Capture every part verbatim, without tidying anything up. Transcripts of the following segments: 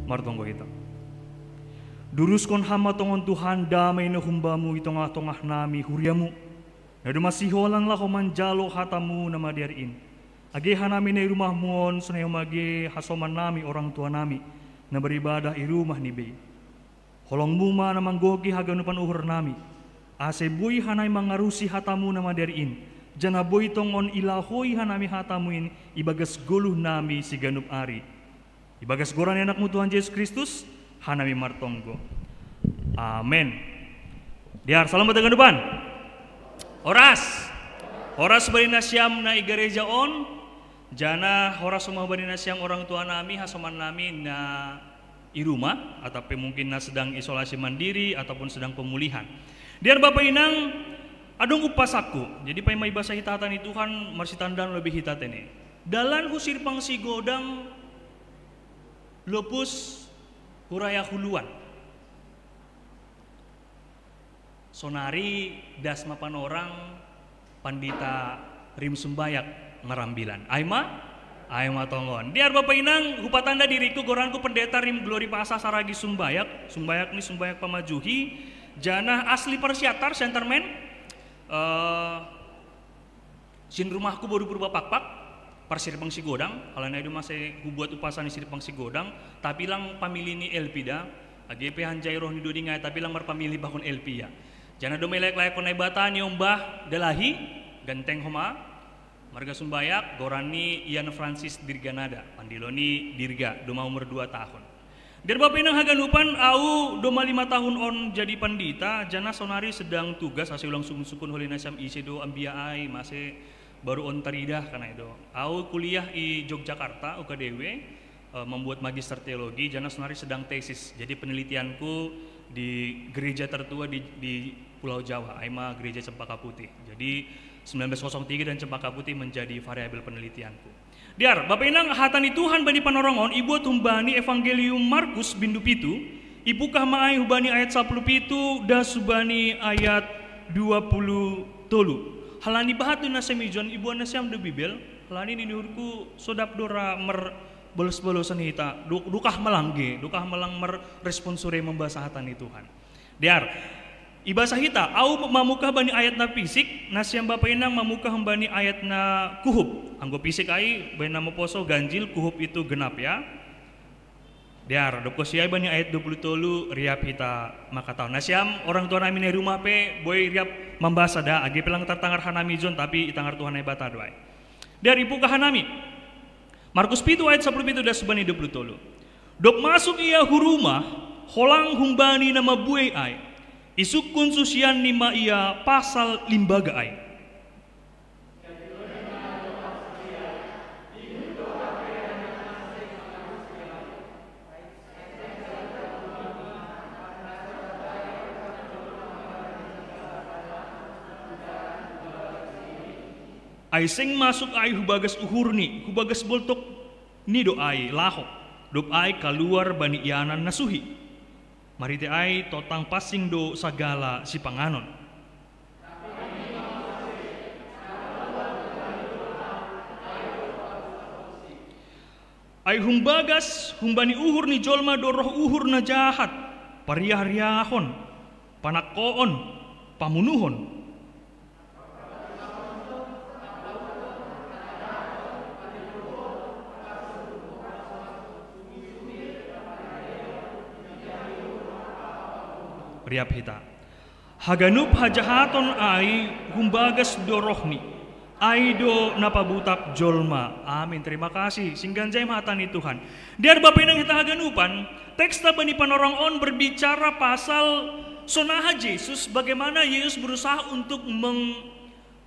Martonggo hita. Duruskon hama tongon Tuhan damai na humbamu i tongah-tongah nami huriamu. Na dumasiholan laho manjalo hatamu na madear in. Age hanami na i rumahmu on sonai homa age hasoman nami orang tua nami na beribadah i rumah ni bei. Holongmu ma na manggoki haganupan uhur nami. Ase boi hanami mangarusi hatamu na madear in. Janah boi tongon ilahoi hanami hatamu in ibagas goluh nami siganup ari. Ibagas goran ni anakmu Tuhan Jesus Kristus, hanami martonggo. Amen. Diar, salam bata ganupan. Horas. Horas bani nasiam na i gereja on. Janah horas homa bani nasiam orang tua nami, hasoman nami na i rumah, atau pe mungkin na sedang isolasi mandiri ataupun sedang pemulihan. Diar bapa inang, adong umpasangku. Jadi paima ibasa hita hata ni Tuhan, marsitandan lobei hita tene. Dalan hu Sirpang Sigodang lopus hu Raya Huluan. Sonari das ma panorang pandita Rim Sumbayak marambilan. Ai ma? Ai ma tongon. Diar bapa inang, hupatanda diriku, goranku Pendeta Rim Glory Pasa Saragi Sumbayak. Sumbayak ni Sumbayak Pamajuhi. Janah asli Parsiatar, Sentermen. Eh, Sin rumahku boru Purba Pakpak, par Sirpang Sigodang, halani ai do masa hubuat umpasa ni Sirpang Sigodang, tapi lang pamili ni L P da, age pe hanjai roh ni doding ai, tapi lang marpamili bahon L P ia. Janah domai laek-laekkon Naibata niombah dalahi, ganteng homa, marga Sumbayak, goran ni Ian Francis Dirganada, pandilo ni Dirga, domma umur dua tahun. Diar bapa inang haganupan, au domma lima tahun on jadi pandita, janah sonari sedang tugas, ase ulang sukun-sukun holi nasiam ise do ambia ai, mase baru on taridah kan ai do. Au kuliah i Yogyakarta, U K D W, eh, membuat magister teologi, janah sonari sedang tesis. Jadi penelitianku di gereja tertua di, di Pulau Jawa, ai ma Gereja Cempaka Putih. Jadi sembilan belas kosong tiga dan Cempaka Putih menjadi variabel penelitianku. Diar, bapa inang, hata ni Tuhan bani panorang on ibuat humbani Evangelium Markus bindu pitu, ipungkah ma ai hubani ayat sapuluh pitu das hubani ayat dua puluh tolu. Halani bahat do nasiam ijon, iboan nasiam do Bibel, halani nini uhurku so dap do ra marbolos-bolosan hita, du-, dukah malang ge, dukah malang marresponsure mambasa hata ni Tuhan. Diar, ibasa hita, au mamungkah bani ayat na pisik, nasiam bapa inang mamungkah bani ayat na kuhup. Anggo pisik ai, bani na maposo ganjil, kuhup itu genap ya. Diar, dob kosi ai bani ayat dua puluh tolu, riap hita mangkatahon. Nasiam, orang tua nami na i rumah pe, boi riap mambasa da, age pe lang tartangar hanami ijon, tapi itangar Tuhan Naibata do ai. Diar, ipungkah hanami. Markus pitu ayat sapuluh pitu das hubani dua puluh tolu. Dob masuk ia hu rumah, holang humbani na mabuei ai, isungkun susianni ma ia pasal limbaga ai. Ai seng masuk ai hu bagas uhurni, hu bagas boltokni do ai laho, dob ai kaluar bani ianan na suhi. Marhitei ai totang pansing do sagala sipanganon. Ai humbagas, humbani uhur ni jolma do roh uhur na jahat, pariah-riahon, panangkoon, pamunuhon. Riap hita. Haganup hajahaton ai humbagas do rohni, ai do na pabutap jolma. Amin. Terima kasih. Singgan jai ma hata ni Tuhan. Diar bapa inang hita haganupan, teks ta bani panorang on berbicara pasal sonaha Jesus, bagaimana Yesus berusaha untuk meng-,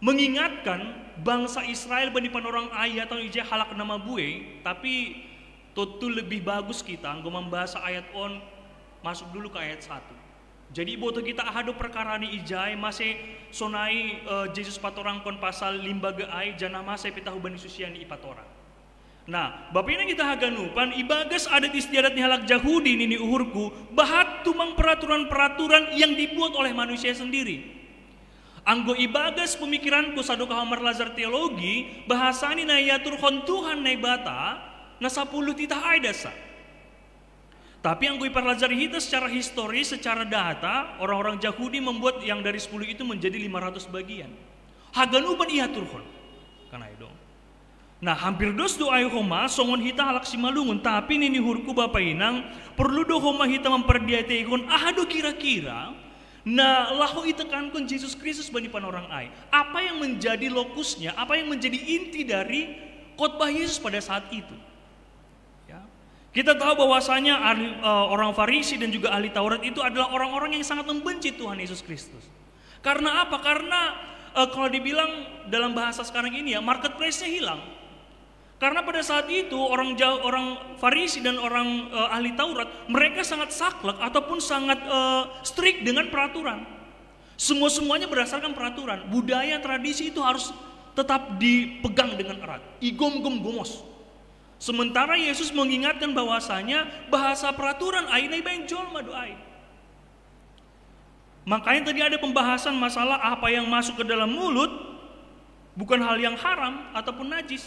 mengingatkan bangsa Israel bani panorang ai ia tong ija halak na mabuei, tapi tontu lebih bagus kita anggo mambasa ayat on masuk dulu ke ayat satu. Jadi iboto kita aha do perkara ni ijai, mase sonai, eh, Jesus patorangkon pasal limbaga ai, janah mase pe tahu bani susianni ipatorang. Nah, bapa inang hita haganupan, ibagas adat istiadat ni halak Jahudi nini uhurku, bahat tumang peraturan-peraturan yang dibuat oleh manusia sendiri. Anggo ibagas pemikiranku sadokah au marlajar teologi, bahasani na iaturhon Tuhan Naibata, na sapuluh titah ai dasa. Tapi yang gue pelajari itu secara histori, secara data, orang-orang Yahudi membuat yang dari sepuluh itu menjadi lima ratus bagian. Haganupan iya turhon. Karena itu. Nah, hampir dos do ai homa, songon hita halak Simalungun, tapi nini hurku bapa inang, perlu do homa hita memperdiateikon, aha do kira-kira, nah, laho itekankon Jesus Kristus bani panorang ai. Apa yang menjadi lokusnya, apa yang menjadi inti dari khotbah Yesus pada saat itu? Ya. Kita tahu bahwasanya ahli, eh, orang Farisi dan juga ahli Taurat itu adalah orang-orang yang sangat membenci Tuhan Yesus Kristus. Karena apa? Karena, eh, kalau dibilang dalam bahasa sekarang ini ya, marketplace-nya hilang. Karena pada saat itu orang Jau-, orang Farisi dan orang, eh, ahli Taurat, mereka sangat saklek ataupun sangat, eh, strict dengan peraturan. Semua-semuanya berdasarkan peraturan. Budaya, tradisi itu harus tetap dipegang dengan erat. Igom-gom gomos. Sementara Yesus mengingatkan bahwasanya bahasa peraturan ai na ibaen jolma do ai. Makanya tadi ada pembahasan masalah apa yang masuk ke dalam mulut bukan hal yang haram ataupun najis.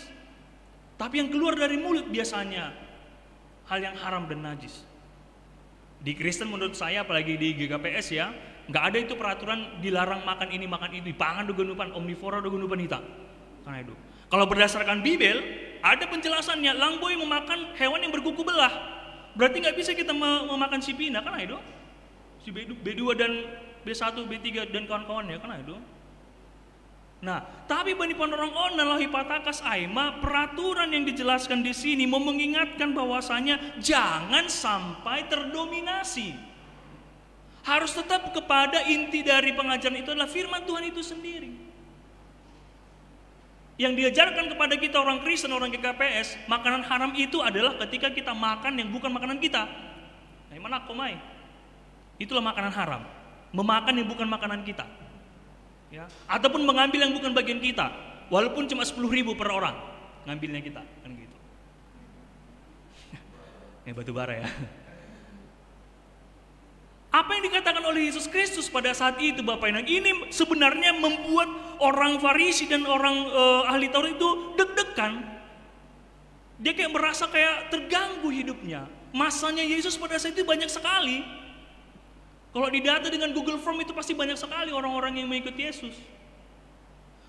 Tapi yang keluar dari mulut biasanya hal yang haram dan najis. Di Kristen menurut saya, apalagi di G K P S ya, nggak ada itu peraturan dilarang makan ini, makan itu, pangan do ganupan, omnivora do ganupan hita. Karena itu. Kalau berdasarkan Bibel, ada penjelasannya, lang boi memakan hewan yang berkuku belah. Berarti nggak bisa kita me-, memakan si Pina, kan itu? Si B dua, B dua dan B satu, B tiga dan kawan-kawannya, kan itu? Nah, tapi bani panorang on na laho ipatakas ai ma, peraturan yang dijelaskan di sini mau mengingatkan bahwasanya jangan sampai terdominasi. Harus tetap kepada inti dari pengajaran itu adalah firman Tuhan itu sendiri. Yang diajarkan kepada kita orang Kristen, orang G K P S, makanan haram itu adalah ketika kita makan yang bukan makanan kita. Nah, mana komai? Itulah makanan haram. Memakan yang bukan makanan kita. Ya, ataupun mengambil yang bukan bagian kita, walaupun cuma sepuluh ribu per orang ngambilnya kita, kan gitu. Ya, batu bara ya. Apa yang dikatakan oleh Yesus Kristus pada saat itu, Bapak Ibu, ini sebenarnya membuat orang Farisi dan orang, eh, ahli Taurat itu deg-degan. Dia kayak merasa kayak terganggu hidupnya. Masanya Yesus pada saat itu banyak sekali. Kalau didata dengan Google Form itu pasti banyak sekali orang-orang yang mengikut Yesus.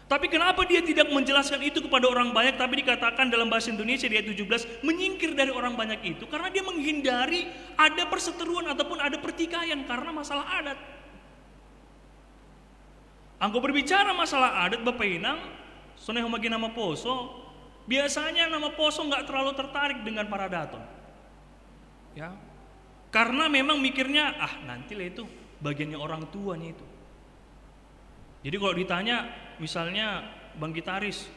Tapi kenapa dia tidak menjelaskan itu kepada orang banyak, tapi dikatakan dalam bahasa Indonesia di ayat tujuh belas, menyingkir dari orang banyak itu? Karena dia menghindari ada perseteruan ataupun ada pertikaian karena masalah adat. Anggo berbicara masalah adat, Bapak Inang, sonai homagi na maposo, biasanya na maposo nggak terlalu tertarik dengan paradaton. Ya. Karena memang mikirnya, "Ah, nanti lah itu bagiannya orang tua nih itu." Jadi kalau ditanya, misalnya, "Bang gitaris,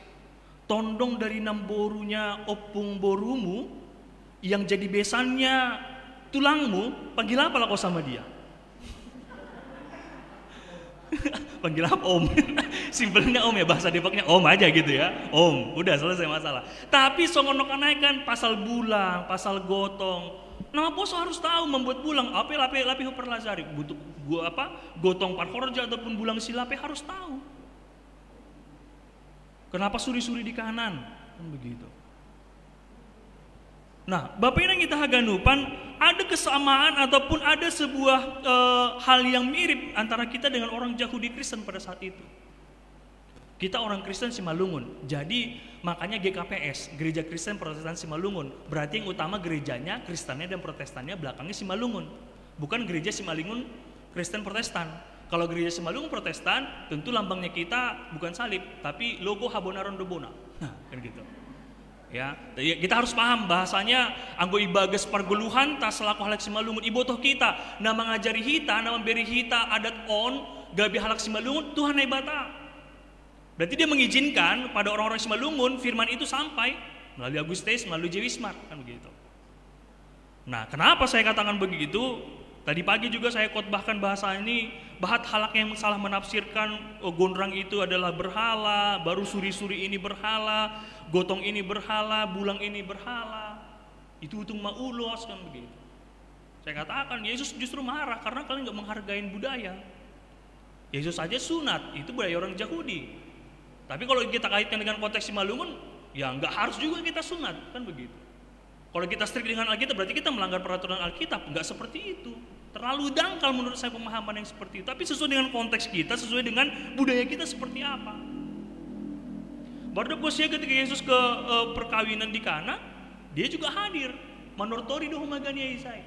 tondong dari namborunya ompung borumu yang jadi besannya tulangmu, panggil apa lah kau sama dia?" Panggil apa, Om? Simpelnya Om ya, bahasa Depoknya Om aja gitu ya. Om, udah selesai masalah. Tapi songon na kanai kan pasal bulang, pasal gotong. Na maposo harus tahu membuat bulang, apa lape, lape huperlajari. Butuh gua apa? Gotong parhorja ataupun bulang silape harus tahu. Kenapa suri-suri di kanan? Kan begitu. Nah, Bapak Inang kita haganupan, ada kesamaan ataupun ada sebuah, eh, hal yang mirip antara kita dengan orang Yahudi Kristen pada saat itu. Kita orang Kristen Simalungun. Jadi, makanya G K P S, Gereja Kristen Protestan Simalungun. Berarti yang utama gerejanya, Kristennya dan Protestannya, belakangnya Simalungun. Bukan gereja Simalungun Kristen Protestan. Kalau gereja Simalungun Protestan, tentu lambangnya kita bukan salib, tapi logo Habonaron do Bona. Nah, kan gitu. Ya, ya, kita harus paham bahasanya anggo ibagas pargoluhanta selaku halak Simalungun, ibotoh kita, na mangajari hita, na mambere hita adat on, gabe halak Simalungun, Tuhan Naibata. Berarti dia mengizinkan pada orang-orang Simalungun firman itu sampai melalui Agustes, melalui Jewismar, kan begitu. Nah, kenapa saya katakan begitu? Tadi pagi juga saya khotbahkan bahasa ini, bahat halak yang salah menafsirkan, oh, gondrang itu adalah berhala, baru suri-suri ini berhala, gotong ini berhala, bulang ini berhala. Itu utung ma ulos, kan begitu. Saya katakan, Yesus justru marah karena kalian nggak menghargai budaya. Yesus saja sunat, itu budaya orang Yahudi. Tapi kalau kita kaitkan dengan konteks Simalungun, ya nggak harus juga kita sunat, kan begitu. Kalau kita strict dengan Alkitab, berarti kita melanggar peraturan Alkitab. Nggak seperti itu. Terlalu dangkal menurut saya pemahaman yang seperti itu. Tapi sesuai dengan konteks kita, sesuai dengan budaya kita seperti apa. Baru dia ketika Yesus ke eh, perkawinan di Kana, dia juga hadir. Manortori do humagania isai.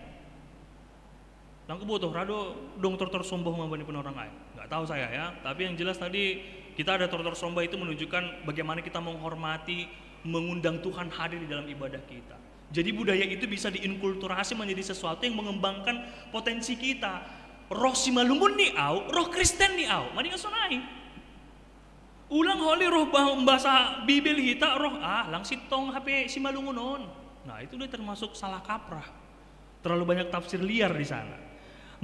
Langku butuh rado dong tortor somba humaba ni Panorang ai. Nggak tahu saya ya, tapi yang jelas tadi kita ada tortor somba itu menunjukkan bagaimana kita menghormati, mengundang Tuhan hadir di dalam ibadah kita. Jadi budaya itu bisa diinkulturasi menjadi sesuatu yang mengembangkan potensi kita. Roh Simalungun ni au, roh Kristen ni au. Mari ngasonai. Ulang holi roh bah- bahasa Bibel hita roh ah langsitong hape Simalungun on. Nah, itu udah termasuk salah kaprah. Terlalu banyak tafsir liar di sana.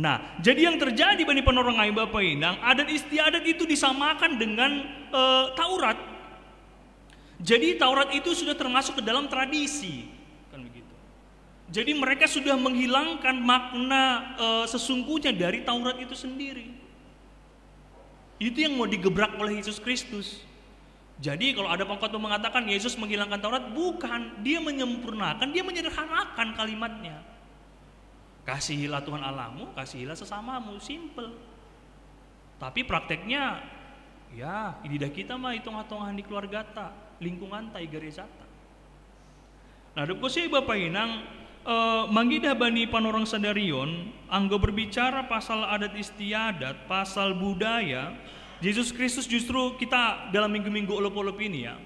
Nah, jadi yang terjadi bani Panorang ai Bapa Inang, adat istiadat itu disamakan dengan eh, Taurat. Jadi Taurat itu sudah termasuk ke dalam tradisi, kan begitu. Jadi mereka sudah menghilangkan makna eh, sesungguhnya dari Taurat itu sendiri. Itu yang mau digebrak oleh Yesus Kristus. Jadi kalau ada pengkhotbah mengatakan Yesus menghilangkan Taurat, bukan. Dia menyempurnakan, dia menyederhanakan kalimatnya. Kasihilah Tuhan Allahmu, kasihilah sesamamu, simple. Tapi prakteknya, ya, ini dah kita mah hitung-hitungan di keluarga ta, lingkungan ta, gereja ta. Nah, dukuse Bapa Inang, eh, manggidah bani Panorang sadarion, anggo berbicara pasal adat istiadat, pasal budaya, Yesus Kristus justru kita dalam minggu-minggu olop-olop ini ya,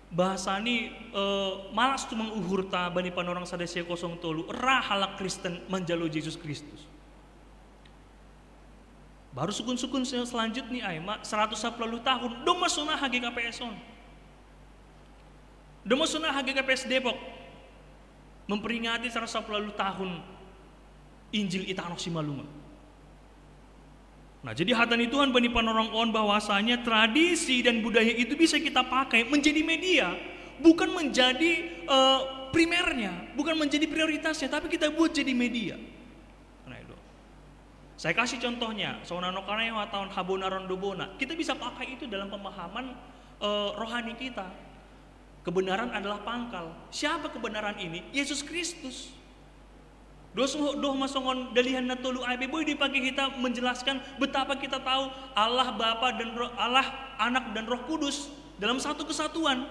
bahasa ini eh, malas tu menguhurta bani Panorang sada sia kosong tolu, ra halak Kristen manjalo Yesus Kristus. Baru sukun-sukun selanjutnya ai ma seratus sepuluh tahun dong masuk nah H G K P S on. Dong masuk nah H G K P S Depok memperingati seratus sepuluh tahun Injil Itanoh Simalungun. Nah, jadi hatan itu Tuhan bani Panorang on bahwasanya tradisi dan budaya itu bisa kita pakai menjadi media, bukan menjadi uh, primernya, bukan menjadi prioritasnya, tapi kita buat jadi media. Karena itu. Saya kasih contohnya, Sonano Kaneo tahun Habonaron Dobona. Kita bisa pakai itu dalam pemahaman uh, rohani kita. Kebenaran adalah pangkal. Siapa kebenaran ini? Yesus Kristus. Dos doh masongon dalihan na tolu ai boi di pagi kita menjelaskan betapa kita tahu Allah Bapa dan Roh, Allah Anak dan Roh Kudus dalam satu kesatuan.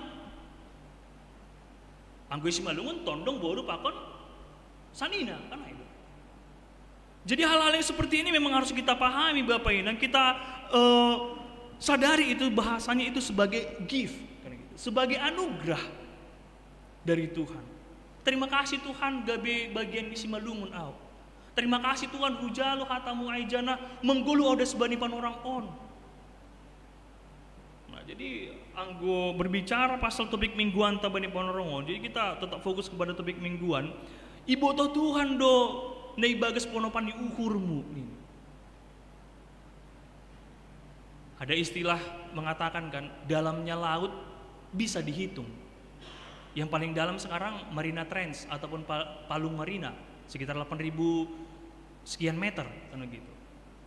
Anggo Simalungun tondong boru pakon sanina kan itu. Jadi hal-hal yang seperti ini memang harus kita pahami Bapak Inang, kita uh, sadari itu bahasanya itu sebagai gift, kan gitu, sebagai anugerah dari Tuhan. Terima kasih Tuhan gabe bagian di Simalungun au. Terima kasih Tuhan hujalo hatamu ai jana menggulu au das bani Panorang on. Nah, jadi anggo berbicara pasal topik mingguan ta bani Panorang on, jadi kita tetap fokus kepada topik mingguan. Ibotoh Tuhan do na ibagas ponopan ni uhurmu ini. Ada istilah mengatakan kan, dalamnya laut bisa dihitung. Yang paling dalam sekarang Marina Trench ataupun Palung Marina, sekitar delapan ribu sekian meter kan gitu.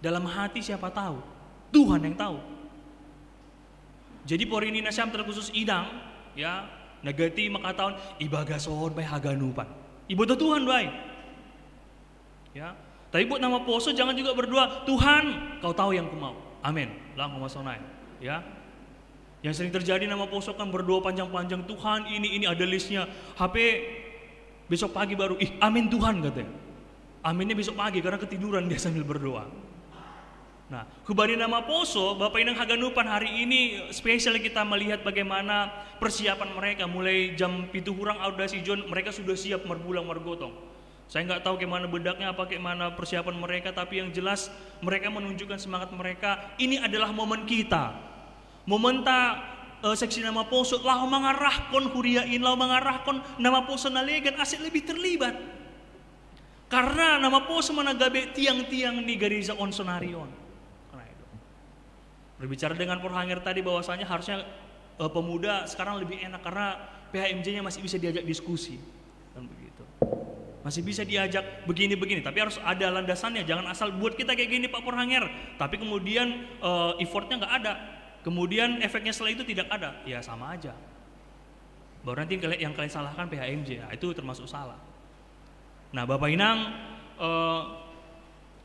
Dalam hati siapa tahu? Tuhan yang tahu. Jadi porini nasiam terkhusus idang ya, negati maka tahun ibagas on bae haganupan. Ibotoh Tuhan bae. Ya. Tapi buat nama poso jangan juga berdoa, Tuhan, kau tahu yang ku mau. Amin. Lang masonai. Ya. Yang sering terjadi nama poso kan berdoa panjang-panjang, Tuhan ini ini ada listnya. H P besok pagi baru, ih amin Tuhan katanya. Aminnya besok pagi karena ketiduran dia sambil berdoa. Nah, hubari nama poso, Bapak Inang haganupan hari ini spesial kita melihat bagaimana persiapan mereka. Mulai jam pitu kurang audasi John, mereka sudah siap merbulang mergotong. Saya nggak tahu bagaimana bedaknya, apa bagaimana persiapan mereka, tapi yang jelas mereka menunjukkan semangat mereka. Ini adalah momen kita. Momen ta eh, seksi nama poso, lau mengarahkan huriain, lau mengarahkan nama poso nalegan, asik lebih terlibat. Karena nama poso menagabe tiang-tiang di gereja onsonarion. Berbicara dengan Porhanger tadi bahwasanya harusnya uh, pemuda sekarang lebih enak karena P H M J-nya masih bisa diajak diskusi. Kan begitu. Masih bisa diajak begini-begini, tapi harus ada landasannya. Jangan asal buat kita kayak gini Pak Porhanger, tapi kemudian uh, effortnya nggak ada. Kemudian efeknya setelah itu tidak ada. Ya sama aja. Baru nanti yang kalian, yang kalian salahkan P H M J, nah, itu termasuk salah. Nah, Bapak Inang, eh,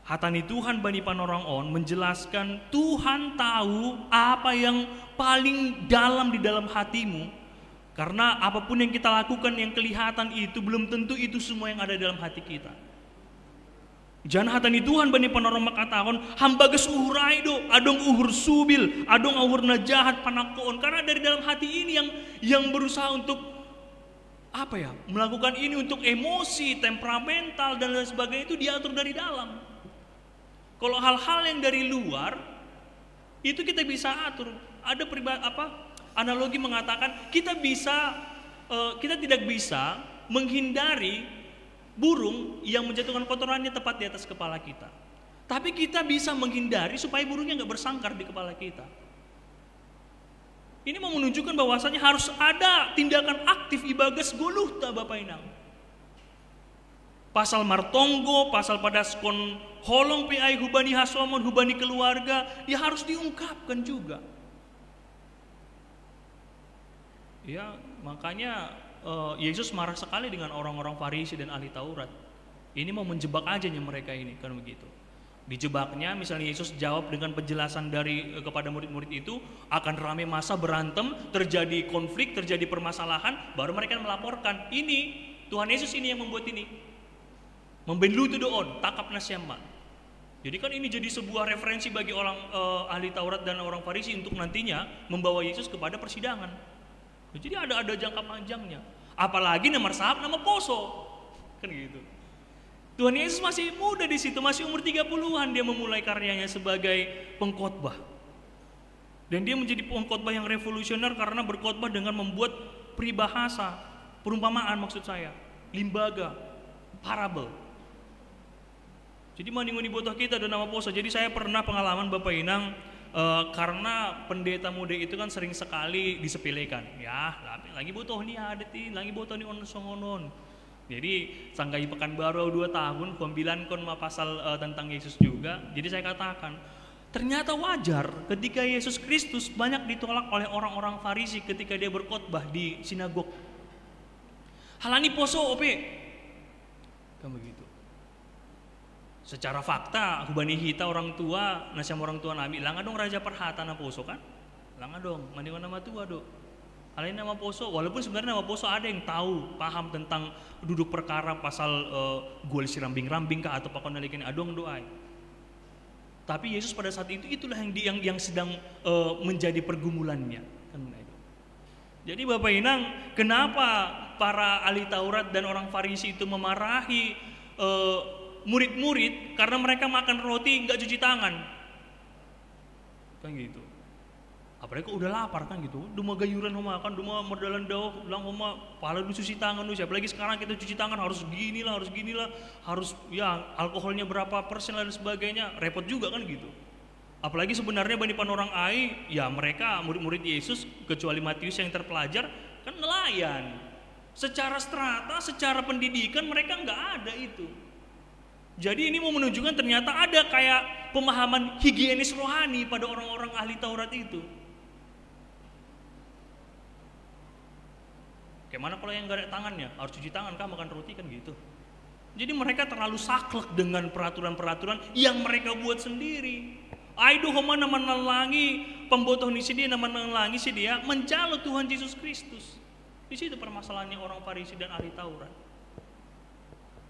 hatani Tuhan bani panorang on menjelaskan Tuhan tahu apa yang paling dalam di dalam hatimu. Karena apapun yang kita lakukan yang kelihatan itu belum tentu itu semua yang ada dalam hati kita. Jangan hatani Tuhan bani panorang makatahon, hambages uhur ai do, adong uhur subil, adong uhur na jahat panakoon. Karena dari dalam hati ini yang yang berusaha untuk apa ya, melakukan ini untuk emosi, temperamental dan lain sebagainya itu diatur dari dalam. Kalau hal-hal yang dari luar itu kita bisa atur. Ada peribad apa analogi mengatakan kita bisa uh, kita tidak bisa menghindari burung yang menjatuhkan kotorannya tepat di atas kepala kita. Tapi kita bisa menghindari supaya burungnya nggak bersangkar di kepala kita. Ini mau menunjukkan bahwasanya harus ada tindakan aktif ibages goluhta Bapak Inang. Pasal martonggo, pasal padaskon holong P I hubani hasomon, hubani keluarga, ya harus diungkapkan juga. Ya, makanya uh, Yesus marah sekali dengan orang-orang Farisi dan ahli Taurat. Ini mau menjebak aja nih mereka ini, kan begitu. Dijebaknya, misalnya Yesus jawab dengan penjelasan dari eh, kepada murid-murid itu, akan ramai masa berantem, terjadi konflik, terjadi permasalahan, baru mereka melaporkan. Ini Tuhan Yesus ini yang membuat ini. Membenlu itu doon, takap nasiaman. Jadi kan ini jadi sebuah referensi bagi orang eh, ahli Taurat dan orang Farisi untuk nantinya membawa Yesus kepada persidangan. Jadi ada ada jangka panjangnya. Apalagi nomor sahab nama poso. Kan gitu. Tuhan Yesus masih muda di situ, masih umur tiga puluhan dia memulai karyanya sebagai pengkhotbah. Dan dia menjadi pengkhotbah yang revolusioner karena berkhotbah dengan membuat peribahasa, perumpamaan maksud saya, limbaga, parabel. Jadi maningon ibotoh kita do nama poso. Jadi saya pernah pengalaman Bapak Inang eh, karena pendeta muda itu kan sering sekali disepelekan. Ya, lagi botoh nih ada ti, lagi botoh nih on songonon. Jadi sanggai Pekanbaru dua tahun, kuambilan kon ma pasal eh, tentang Yesus juga. Jadi saya katakan, ternyata wajar ketika Yesus Kristus banyak ditolak oleh orang-orang Farisi ketika dia berkhotbah di sinagog. Halani poso ope. Kan begitu. Secara fakta, hubani hita orang tua, nasiam orang tua nami, lang adong raja perhata na poso kan? Lang adong, maningon nama tua do. Alai nama poso, walaupun sebenarnya nama poso ada yang tahu, paham tentang duduk perkara pasal uh, gol si rambing-rambing kah atau pakon nalikin adong do ai. Tapi Yesus pada saat itu itulah yang di, yang, yang sedang uh, menjadi pergumulannya. Kan itu. Jadi Bapak Inang, kenapa para ahli Taurat dan orang Farisi itu memarahi uh, murid-murid karena mereka makan roti nggak cuci tangan? Kan gitu. Apalagi kok udah lapar kan gitu, udah mau gayuran mau makan, udah mau merdalan dauh, ulang mau pala udah cuci tangan tuh, apalagi sekarang kita cuci tangan harus gini lah, harus gini lah, harus ya alkoholnya berapa persen dan sebagainya, repot juga kan gitu. Apalagi sebenarnya bani panorang ai, ya mereka murid-murid Yesus kecuali Matius yang terpelajar kan nelayan. Secara strata, secara pendidikan mereka nggak ada itu. Jadi ini mau menunjukkan ternyata ada kayak pemahaman higienis rohani pada orang-orang ahli Taurat itu. Kayak mana kalau yang gak ada tangannya, harus cuci tangan kah makan roti kan gitu. Jadi mereka terlalu saklek dengan peraturan-peraturan yang mereka buat sendiri. Ai do homa na manallangi pembotoh ni si dia, na manallangi si dia mencalo Tuhan Yesus Kristus. Di situ permasalahannya orang Farisi dan ahli Taurat.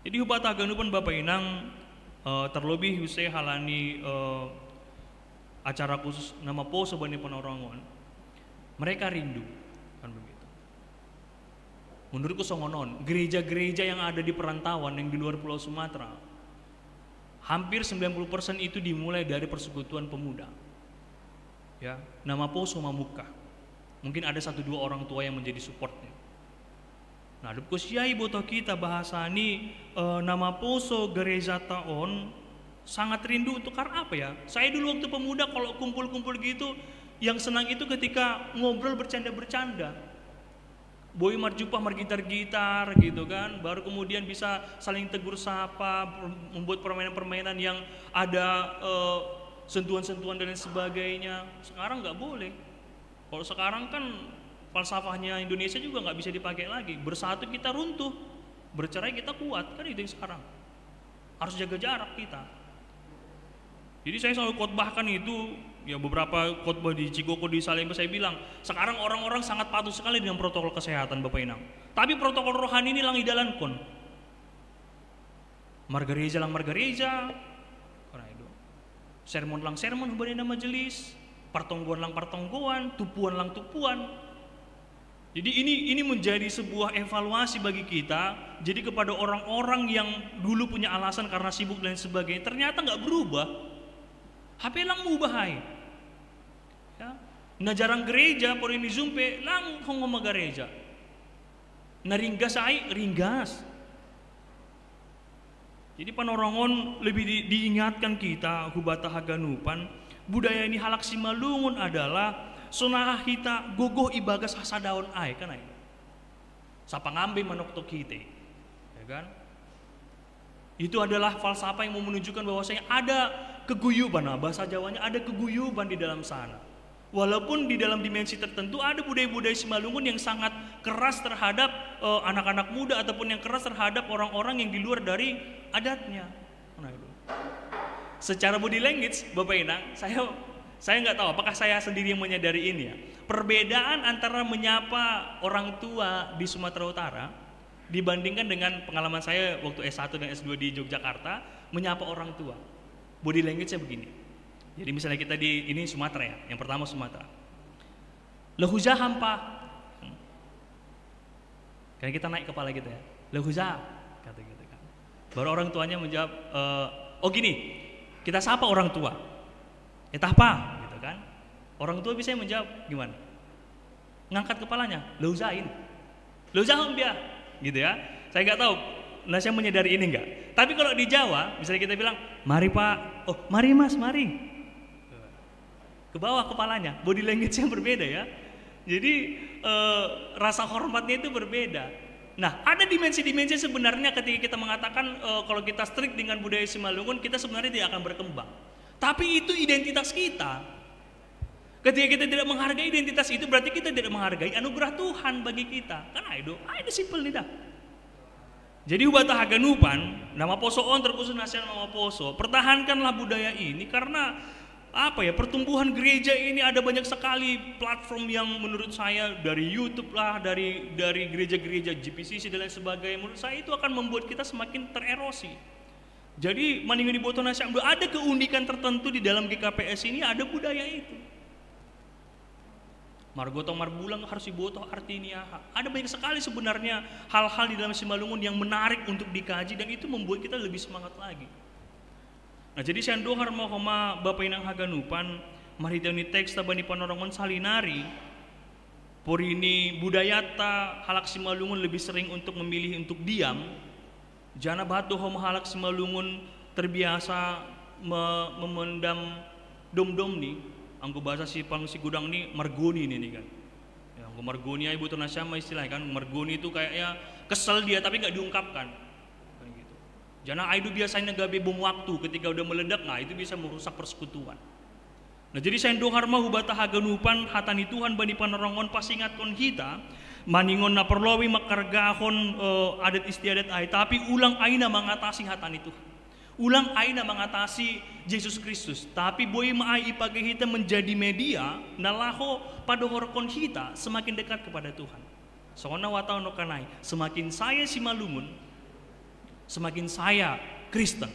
Jadi hubatahkan pun Bapak Inang uh, terlebih usai halani uh, acara khusus nama poso bani Panorongon. Mereka rindu kan begitu. Menurutku songonon, gereja-gereja yang ada di perantauan yang di luar Pulau Sumatera, hampir sembilan puluh persen itu dimulai dari persekutuan pemuda. Ya, nama poso mamuka. Mungkin ada satu dua orang tua yang menjadi supportnya. Nah, dupku siai botoh kita bahasa ni eh, nama poso gereja taon sangat rindu untuk karena apa ya? Saya dulu waktu pemuda kalau kumpul-kumpul gitu yang senang itu ketika ngobrol bercanda-bercanda. Boy marjupah margitar-gitar gitu kan, baru kemudian bisa saling tegur sapa, membuat permainan-permainan yang ada uh, sentuhan-sentuhan dan lain sebagainya. Sekarang nggak boleh. Kalau sekarang kan Falsafahnya Indonesia juga nggak bisa dipakai lagi. Bersatu kita runtuh, bercerai kita kuat. Kan itu yang sekarang. Harus jaga jarak kita. Jadi saya selalu khotbahkan itu, ya, beberapa khotbah di Cikoko, di Salemba, saya bilang, sekarang orang-orang sangat patuh sekali dengan protokol kesehatan, Bapak Inang. Tapi protokol rohani ini lang idalankon. Margareja lang margareja, karena itu. Sermon lang sermon, hubungan nama majelis, pertonggoan lang pertonggoan, tupuan lang tupuan. Jadi ini ini menjadi sebuah evaluasi bagi kita. Jadi kepada orang-orang yang dulu punya alasan karena sibuk dan sebagainya, ternyata nggak berubah. Hape lang mubah ai. Ya. Na jarang gereja, por ini zumpe, lang hongo magareja. Na ringgas ai, ringgas. Jadi panorongon lebih di, diingatkan kita, hubata haganupan, budaya ini halak Simalungun adalah so nahahita gogoh ibagas hasadaon ai, kan ai. Sapangambe manoktok hite, ya kan? Itu adalah falsafah yang mau menunjukkan bahwasanya ada keguyuban, nah, bahasa Jawanya ada keguyuban di dalam sana. Walaupun di dalam dimensi tertentu ada budaya-budaya Simalungun yang sangat keras terhadap eh, anak-anak muda ataupun yang keras terhadap orang-orang yang di luar dari adatnya. Nah, itu. Secara body language, Bapak Inang, saya saya nggak tahu apakah saya sendiri yang menyadari ini ya. Perbedaan antara menyapa orang tua di Sumatera Utara dibandingkan dengan pengalaman saya waktu S satu dan S dua di Yogyakarta, menyapa orang tua. Body language-nya begini. Jadi misalnya kita di ini Sumatera ya, yang pertama Sumatera. Lahu uzaha, Pa. Karena kita naik kepala gitu ya. Lahu uzaha, kata gitu kan. Baru orang tuanya menjawab, eh, "Oh gini, kita sapa orang tua." "Etah, Pa," gitu kan. Orang tua bisa menjawab gimana? Ngangkat kepalanya, "Lahu uzain." "Lahu uzaha, Mbah," gitu ya. Saya nggak tahu, nah, saya menyadari ini nggak. Tapi kalau di Jawa, misalnya kita bilang, "Mari, Pak." "Oh, mari, Mas, mari." Ke bawah kepalanya, body language-nya berbeda ya. Jadi eh, rasa hormatnya itu berbeda. Nah, ada dimensi-dimensi sebenarnya ketika kita mengatakan eh, kalau kita strict dengan budaya Simalungun, kita sebenarnya tidak akan berkembang. Tapi itu identitas kita. Ketika kita tidak menghargai identitas itu, berarti kita tidak menghargai anugerah Tuhan bagi kita. Kan ai do, ai do simple nih dah. Jadi hubata haganupan, na maposo on, terkhusus nasihat na maposo, pertahankanlah budaya ini karena apa ya, pertumbuhan gereja ini ada banyak sekali platform yang menurut saya dari YouTube lah, dari dari gereja-gereja G P C C dan lain sebagainya, menurut saya itu akan membuat kita semakin tererosi. Jadi maningan iboto nasihat, ada keunikan tertentu di dalam G K P S ini, ada budaya itu. Margotong marbulang harus dibotoh artinya. Ada banyak sekali sebenarnya hal-hal di dalam Simalungun yang menarik untuk dikaji dan itu membuat kita lebih semangat lagi. Nah, jadi sian dohar ma homa Bapa Inang haganupan, marhitehon ni teks ta bani panorongon salinari, porini budayata halak Simalungun lebih sering untuk memilih untuk diam, jana bahat do homa halak Simalungun terbiasa me memendam domdom ni, anggo bahasa si pang si gudang ni margoni ni kan. Ya, anggo margoni ai boto nasiam ma istilahnya kan, margoni itu kayaknya kesel dia tapi nggak diungkapkan. Kan gitu. Jana ai do biasanya gabe bom waktu, ketika udah meledak, nah itu bisa merusak persekutuan. Nah, jadi sian dohar ma hubata haganupan hata ni Tuhan bani panorongon pasingatkon hita, maningon na parlobei mangkargahon eh, adat istiadat ai, tapi ulang ai na mangatasi hata ni Tuhan. Ulang ai na mangatasi Jesus Kristus, tapi boi ma ai ipake hita menjadi media na laho padohorkon hita semakin dekat kepada Tuhan. Songon na huhatahon nangkin ai, semakin saya Simalungun, semakin saya Kristen.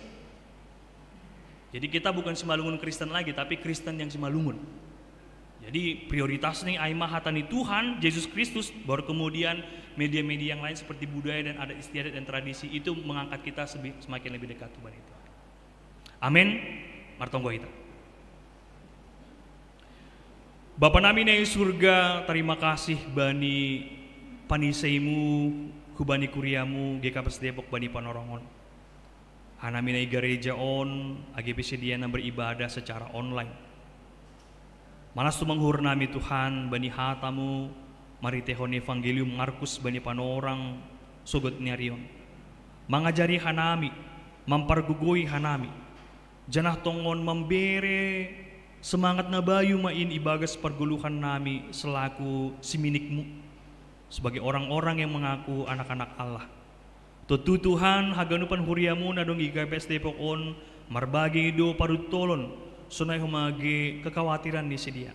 Jadi kita bukan Simalungun Kristen lagi, tapi Kristen yang Simalungun. Jadi prioritas ni ai ma hata ni Tuhan Yesus Kristus, baru kemudian media-media yang lain seperti budaya dan adat istiadat dan tradisi itu mengangkat kita sebi- semakin lebih dekat kepada Tuhan. Amin. Martonggo hita. Bapa nami na i surga, tarima kasih bani paniseimu, hubani kuriamu, G K P S Depok bani panorongon. Hanami na i gareja on, age pe sedia na beribadah secara online. Malas tumang uhur nami Tuhan, bani hatamu, marhitehon evangelium Markus bani panorang, sogot ni ari on. Mangajari hanami, mampargogoi hanami, janah tongon mambere Semangat na bayu ma in ibagas pargoluhan nami selaku siminikmu, sebagai orang-orang yang mengaku anak-anak Allah. Tontu Tuhan, haganupan huriamu na adong i G K P S Depok on, marbage do paruntolon, sonai homa ge kekawatiran ni sidea.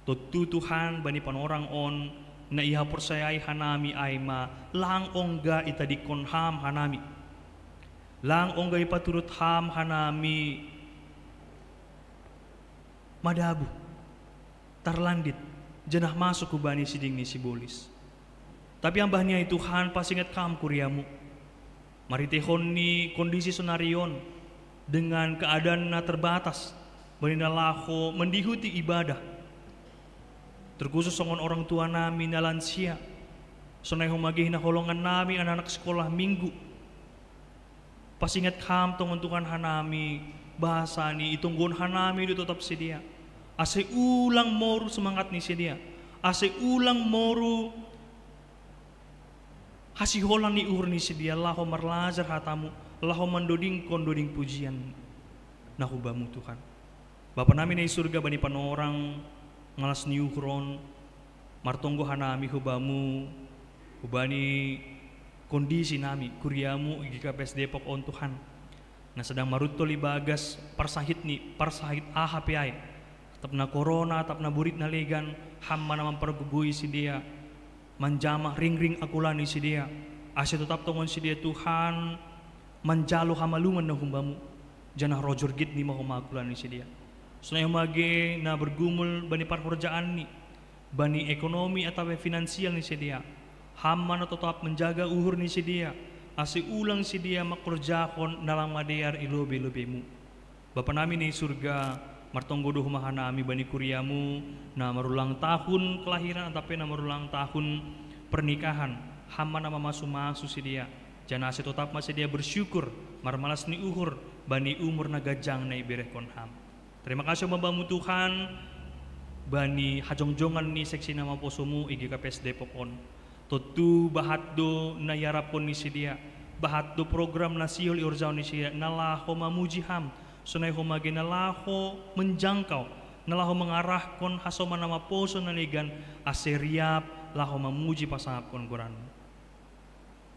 Tontu Tuhan, bani panorang on, na ihaporseai hanami ai ma, lang ongga itadingkon ham hanami. Lang ongga ipaturut ham hanami madabu, tarlandit, janah masuk hubani siding ni sibolis. Tapi ambah ni ai Tuhan, pasinget ham kuriamu. Marhiteihon ni kondisi sonari on, dengan keadaan na terbatas, bani na laho mendihuti ibadah. Terkhusus songon orang tua nami na lansia, sonai homa ge na holongan nami anak-anak sekolah minggu. Pasinget ham tongon Tuhan hanami, bahasa ni itonggon hanami do totap sidea. Ase ulang moru semangat ni sidea. Ase ulang moru hasiholan ni uhur ni sidea laho marlajar hatamu, laho mandodingkon doding pujian na hubamu Tuhan. Bapa nami na i surga, bani panorang malas ni uhur on, martonggo hanami hubamu, hubani kondisi nami, kuriamu i G K P S Depok on Tuhan. Na sedang maruntol ibagas parsahit ni, parsahit aha pe ai. Atap na korona, atap na borit na legan, ham ma na mampargogoi sidea, manjamah ringring akula ni sidea. Ase totap tongon sidea Tuhan, manjalo hamalumon na humbamu, janah rojor gitni ma homa akula ni sidea. Sonai homa ge na bergumul bani parhorjaan ni, bani ekonomi atap finansial ni sidea. Ham ma na totap menjaga uhur ni sidea, ase ulang sidea mangkorjahon na lang madear i lobei-lobeimu. Bapa nami na i surga, martonggo do homa hanami bani kuriamu, na marulang tahun kelahiran atap pe na marulang tahun pernikahan, ham ma na mamasu-masu sidea, janah ase totap ma sidea bersyukur, marmalas ni uhur, bani umur na ganjang na iberehkon ham. Terima kasih homa bamu Tuhan, bani hajongjongan ni seksi na maposomu i G K P S Depok on. Tontu bahat do na iarapkon ni sidea, bahat do program na sihol ihorjahon ni sidea, na laho mamuji ham, sonai homa ge na laho menjangkau, na laho mengarahkon hasoman na maposo na legan, ase riap laho mamuji pasangapkon goranmu.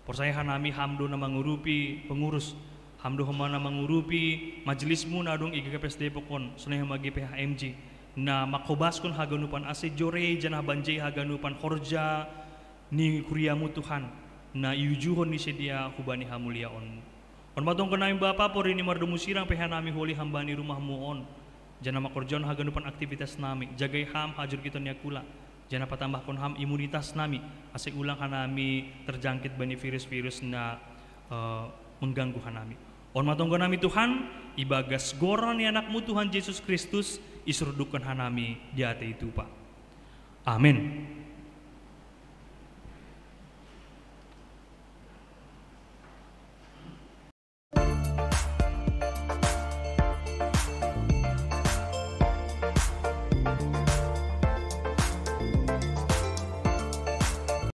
Porsaya hanami ham do na mangurupi pengurus, ham do homa na mangurupi majelismu na adong i G K P S Depok on, sonai homa ge P H M J, na manghobaskon haganupan ase jorei janah banjei haganupan horja ni kuriamu Tuhan, na iujuhon ni sidea hubani hamuliaonmu. On ma tonggo nami Bapa, porini mardomu sirang pe hanami holi hamba ni rumahmu on. Janah mangkorjahon haganupan aktivitas nami, jagai ham hajorgiton ni akula, janah patambahkon ham imunitas nami, ase ulang hanami terjangkit bani virus-virus na eh, mengganggu hanami. On ma tonggo nami Tuhan, ibagas goran ni anakmu Tuhan Jesus Kristus, isurdukkon hanami di atei tupa. Amen.